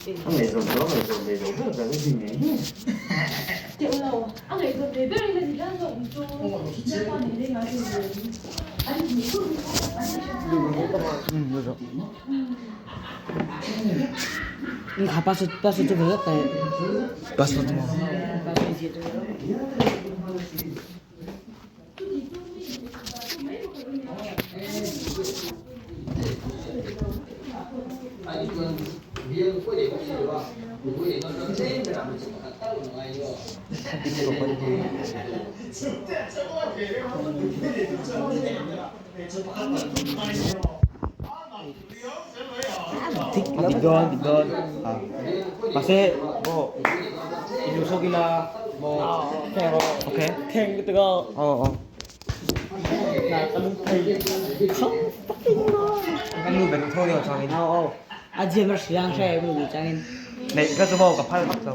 A ngaihzawn chu a ngaihzawn ve lo ber ber a ni ngei ngei. Teuh lo, a ngaihzawn ve ber in a ti tlat zawk ang chu. Lalpa nen leng ah chuan an hmuh tur hi an hre tlat. Kha password password chu ve kai. Password mo. Dik dawn dik dawn mahse maw in lu chhuak ila maw okay Theng ka tikaw. Aw aw. Na ka lung thei. Khang fucking ma. Kan nu ben tho leo changin. Aw aw. A jiam ra siang hre mu ni changin. Nei ka chu maw ka phal vak lo.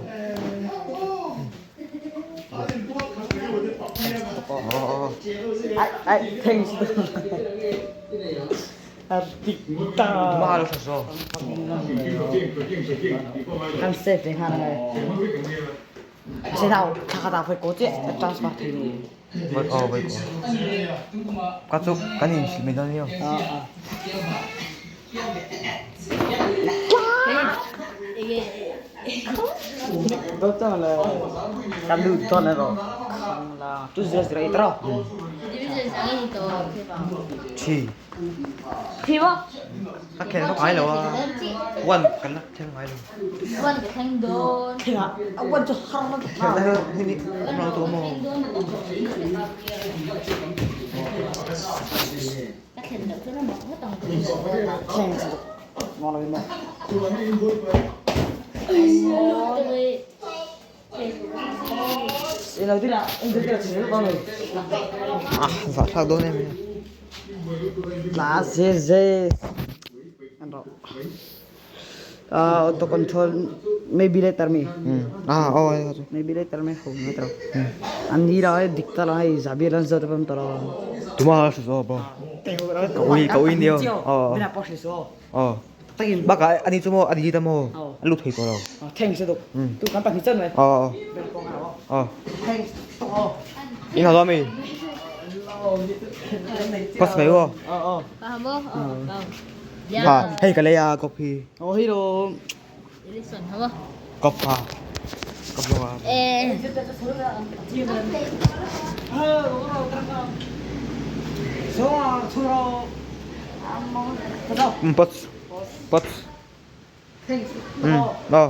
Aw aw. Ai ai theng si tu. A dik ta. Ma lo sa so. Kan save te khan ngai. Se nau thla khat ah voi ko chiah transfer thei ni. Voi ko voi ko. Ka chu kan in hrilh mai dawn nia. Kan lut dawn emaw tu 008 ro. Thi. Ka khel vak ngai lo a. One kan la thleng ngai lo. Thleng ah one chu har na Khel hi ni awm lo tu maw. Thleng chu maw lo maw. Ah zahthlak dawn em Tla ze ze an ro. Auto control maybe later mi. Ah oh ai chu. Maybe later me ho me tro. An ni ra dik ta la hai zabi ran zo ta pam tro. Tuma ha su bo. Ka ui ka ui nio. Oh. Bina post so. Oh. Baka ani chu mo ani ta mo. Lu thei ko lo. Thanks tu. Tu kan pahnih chan mai. Oh. Oh. Thanks to. In halo mi. Pas mai wo. Oh oh. Ha, hei ka lei a coffee. Oh hero. Cop ha. Cop lo a. Pot. Pot. Ừ, rồi.